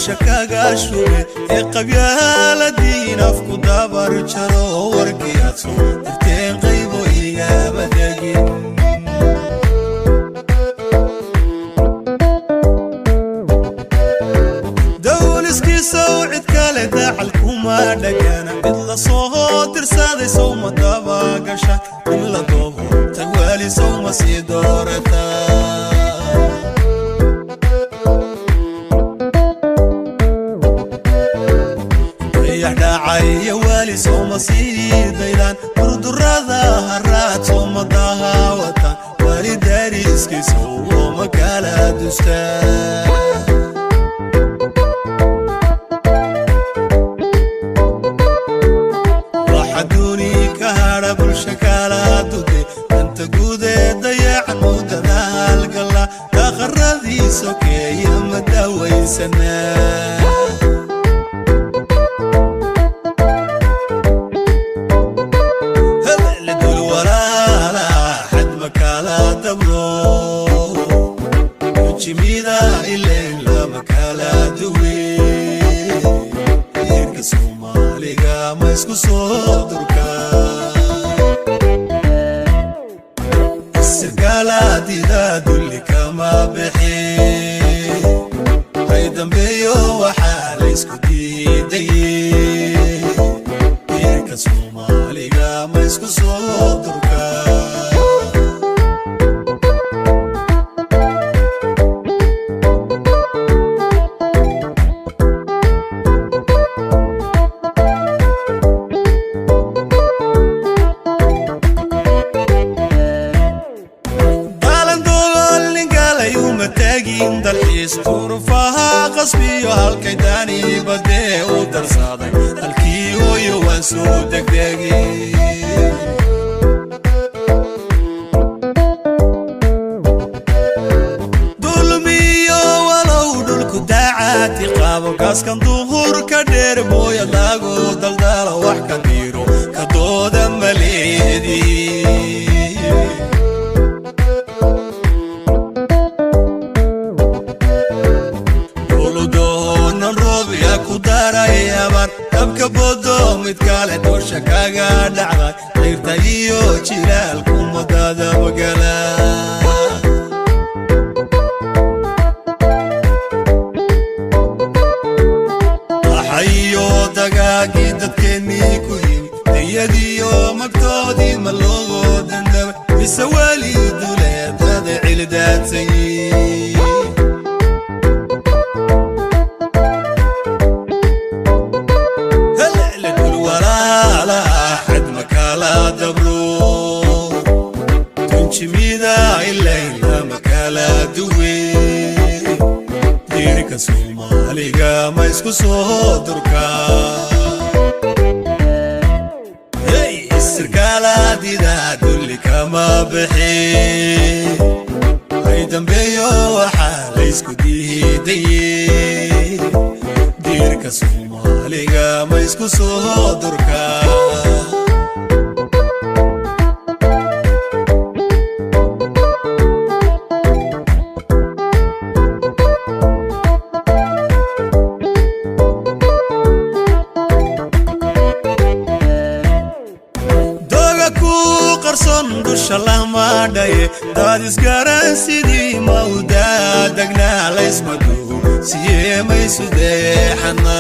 Dusha kaga shube ee qabyaaladiin afku dabar jaro, warkii aad soo dirteen qaybo igaba degin. Dowliskiisow cid kale dacal kuma dhagana, mid la soo dirsaday sowma dabagasha, in la doobo tagwaali sowma sii doorata. Dayax dhacaya waali sowma sii daydaan, durdurada haraad sowma dahawataan, waali dariskiisow ooma kala dustaan. Waxa duuni ka hadha bulsha kala dude, danta guud ee dayacan muddada halgala, daqaradii sokeeya ma daawaysanaa. Dul walaala xad ma kala dabro, jimida ileen lama kala duwe, diirka Soomaaliga ma isku soo durka, sirkaaladida dulli kama bixi, hay dambeeyo waxaa laysku diidaye, diirka Soomaaliga ma isku soo durka. Tagin dalxiis durufaha qasbiyo halkay daani badee u darsaday halkii hooyo waan soo degdegay. Dulmiyo walow dhulku daacati qabo, gaaskan duhur ka dheer mooya lagu daldalo, wax ka diiro ka dooda maleedii. Doonan roob yaa ku daray abaar, dabka bodo mid kale dusha kaga dhacday, dayrta iyo jilaalku madadabagala. Axayo dagaagii dadkeennii ku yimid, dayadiyo magtoodii ma loogo dandabay, mise weli duleedada cildaadsayi. Walaala xad makala dabro, tunjimida ilayn lama kala duwe, diirka Soomaaliga ma isku soo durka, sirkaaladida dulli kama bixi, hay dambeeyo waxaa laysku diidaye, diirka Soomaaliga ma isku soo durka. Doga ku qarson dusha lama dhaye, daad isgaran sidii mawdaa degnaa, laysmadu siye maysu deexana.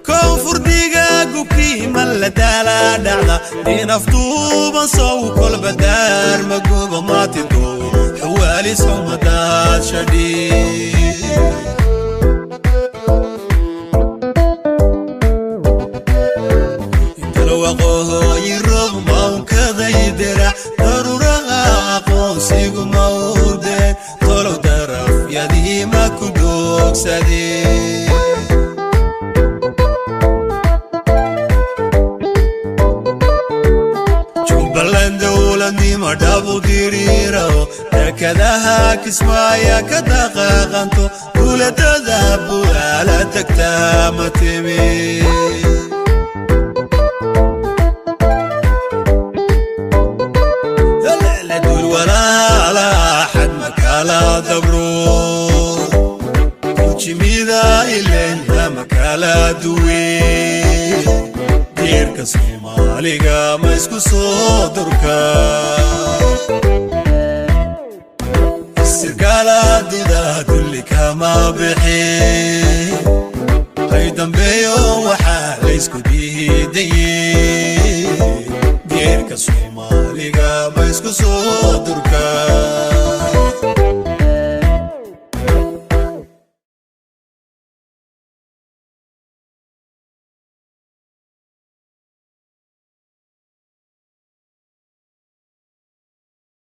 Koonfurdiga gubkii ma la daala dhacda, inaftuuban sow kolba daar maguba maatido xawaali sowmadaad shadhi. Waqooyi roob mawnkaday dirac, daruuraha aqoonsigu mawdeen, tolow darafyadii ma ku doogsadeen. Jubbaland dowladnimo dhabu diriirao, dekadaha Kismaaya ka dhaqaaqanto, dowladada bu'aala tagtaa ma timi. Dul walaala Diirka Soomaaliga ma isku soo durka? Sirkaaladuda dulli kama bixi, hay dambeeyo waxaa laysku diidaye. Diirka Soomaaliga ma isku soo durka?